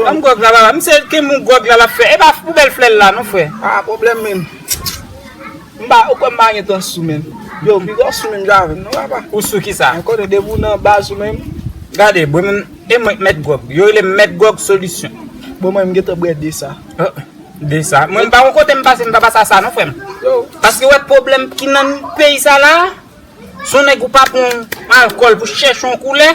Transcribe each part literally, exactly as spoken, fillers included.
Ban m gwòg la, papa. Misye kenbe yon gwòg la, l ap fè. E pa poubèl flè l la, non, frè. Pa pwoblèm, menm. M pa, ou kwè m pa gen tan sou, menm. Yo, piga w sou menm jan avè m, non, papa. Ou sou ki sa? Mwen konnen depi w nan baz ou menm. Gade, mwen menm, e mwen k mèt gwòg. Yo rele m mèt gwòg solisyon. Bon, mwen, m gentan bwè de sa. Oh, de sa. Mwen, m pa yon kote m pase, m pa pase a sa, non, frè m. Yo. Paske, wè, pwoblèm ki nan peyi sa la, si yon nèg ou pa pran alkòl pou chèche yon koulè,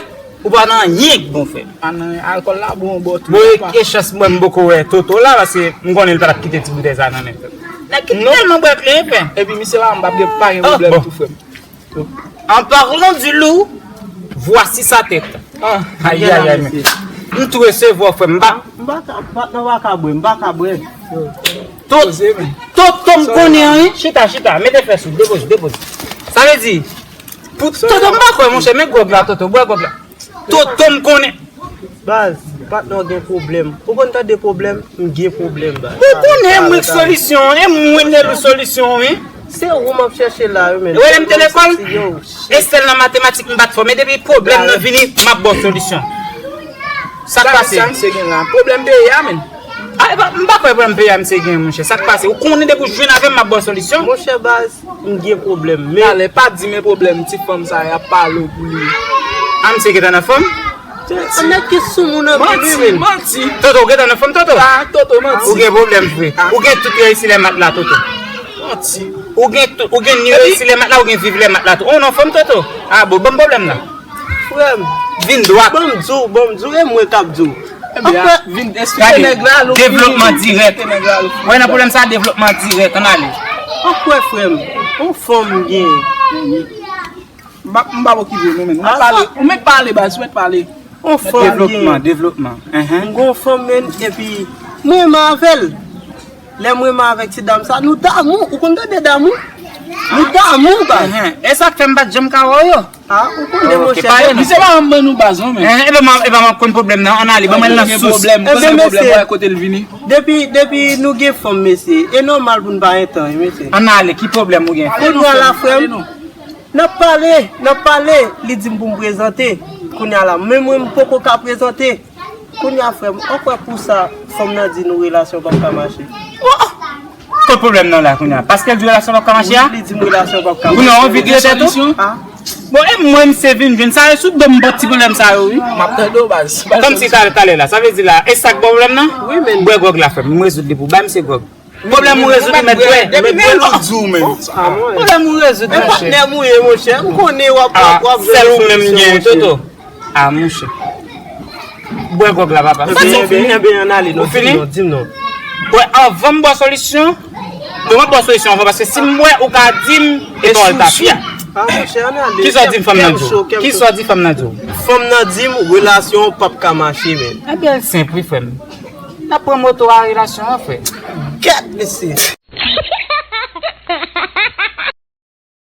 ou pa nan anyen k bon, frè m. Pa nan alkòl la, bon, bò tou. Bon, e, e chans mwen, m poko wè Toto la, paske m konnen li pa t ap kite ti boutèy sa nan men, frè m. Nèg ki tèlman bwè k li, frè m. Epi, misye la, m p ap gen, pa gen pwoblèm tou, frè m. En parlant du loup, voici sa tête. Ayi, ayi, ayi, men. M tou resevwa, frè m. M pa, m pa ka, patnè, m pa ka bwè, m pa ka bwè. Toto, Toto m konnen, wi. Chita, chita, mete fè sou, depoze, depoze. Sa vle di, pou Toto m pa kwè, monchè, men gwòg la, Toto, bwè gwòg la. Toto m konnen. Baz, patnè w gen pwoblèm. Ou konn tande pwoblèm? M gen pwoblèm, baz. Ou konnen mwen k solisyon, e mwen rele ou solisyon, wi. Se ou m ap chèche la, wi, men. Ou rele m te lekòl? E sèl nan matematik m pa t fò, men depi pwoblèm nan vini, m ap ba w solisyon. Sa k pase? Sa misye gen la? Pwoblèm peyi a, men. A, e pa, m pa kwè pwoblèm peyi a misye gen, monchè. Sa k pase? Ou konnen depi w jwenn avè m, m ap ba w solisyon. Monchè, baz, m gen pwoblèm, men. Talè, pa di men pwoblèm ti fanm sa y ap pale w pou li. A, misye gentan nan fanm? Nèg ki sou moun anpil, wi, men. Manti, manti. Toto, ou gentan nan fanm, Toto? A, Toto, manti. Ou gen pwoblèm vre. Ou gen tout reyisi lè mat la, Toto. Manti. Ou gen tout, ou gen ni reyisi lè mat la, ou gen viv lè mat la tou. Ou nan fanm, Toto? A, bon, ban m pwoblèm nan. Frè m. Vin dwat. Ban m di w, ban m di w, e mwen k ap di w. Ebyen, vin eksplike nèg la, nou fini, vin eksplike nèg la, nou fini. Wè, nan pwoblèm sa, devlopman dirèk, ann ale. An kwè, frè m, yon fanm m gen. M pa, m pa okipe nou, men. Ou mèt pale, ou mèt pale, baz, ou mèt pale. On fanm m gen. Devlopman, devlopman. M gen on fanm, men, epi mwen renmen avè l. Lè mwen renmen avèk ti dam sa, nou damou. Ou konn tande damou? Nou damou, baz. E sa k fè m pa t janm ka wè w yo. A, ou konnen, monchè. Misye pa renmen nou, baz, non, men. Enhen, e pa m, e pa m ap konn pwoblèm nan. Ann ale, ban mwen l nan sous. Ebyen, mesye, depi, depi nou gen fanm, mesye, e nòmal pou n pa entan, wi, mesye. Ann ale, ki pwoblèm ou gen? Kounye a la, frè m, n ap pale, n ap pale, li di m pou m prezante. Kounye a la, men mwen, m poko ka prezante. Kounye a, frè m, an kwè pou sa, fanm nan di nou relasyon p ap ka mache. Kot pwoblèm nan la, kounye a? Paske l di relasyon p ap ka mache a? Wi, li di m relasyon p ap ka mache. Kounye a, w anvi trete tou? A. Bon, e mwen, misye vin jwenn sa, e sou do m bòt ti pwoblèm sa yo, wi. M ap tande w, baz. Kòmsi talè, talè la, sa vle di la, e sa k ba w pwoblèm nan? Wi, men. Bwè gwòg la, frè m, m rezoud li pou w. Bay misye gwòg. Pwoblèm ou rezoud, ou mèt bwè. Depi men l ou di w, men. Pwoblèm ou rezoud, monchè. E patnè m ou ye, monchè. M konnen w ap, w ap, w ap jwenn yon solisyon, monchè. Sèl ou menm gen, Toto. A, monchè. Bwè gwòg la, papa. Ebyen, ebyen, ann ale, non, di m non, di m non. Bwè, anvan m ba w solisyon, bon, m ap ba w solisyon anvan, paske si m bwè, ou ka di m, e pawòl ta fè. A, monchè, ann ale. Kisa w di m fanm nan di w? Kisa w di fanm nan di w? Fanm nan di m, relasyon p ap ka mache, men. Ebyen, l senp, wi, frè m. N ap pran moto a relasyon an, frè. Gad, mesye.